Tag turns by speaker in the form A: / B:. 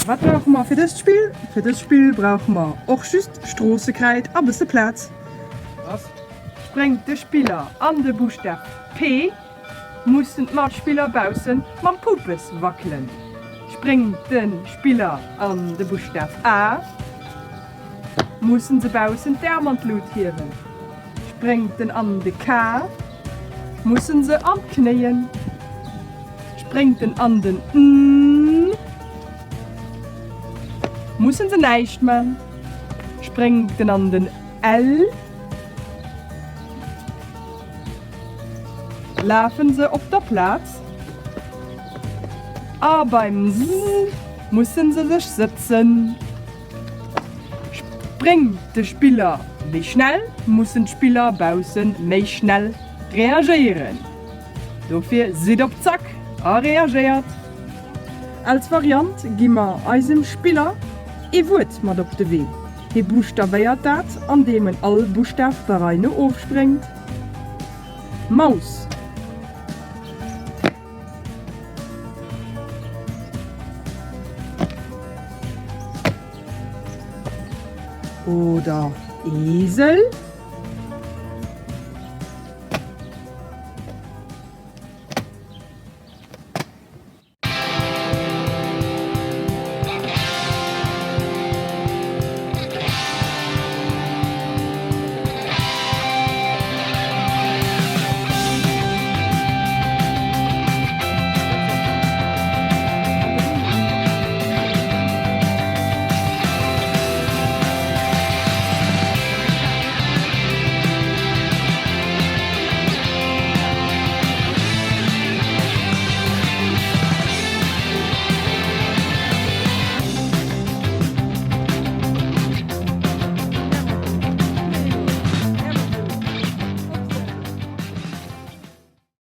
A: Wat brauche mer fir dëst Spill? Fir dëst Spill brauche mer och just Stroossekräid a bësse Plaz. Spréngt de Spiller an de Buschtaf P, mussen d'Matspiller bausse mam Pupes wackelen. Spréngt de Spiller an de Buschtaf A, mussen se baussen d'Äerm an d'Lut hiewen. Spréngt en an de K, mussen se an d'Knéien. Spréngt en an den N, mussen se näischt man. Spréngt en an den L, Lafen se op der Plaz a beim S mussen se sech sëtzen. Spréngt de Spiller méi schnell, mussen d'Spiller bausse méi schnell reagéieren. Dofir sidd op Zack a reagéiert! Als Variant gi mer eisem Spiller ee Wuert mat op de Wee. Hie buschtawéiert dat, andeem en all Buschtaf der Rei no ofspréngt. Maus. Oder Esel.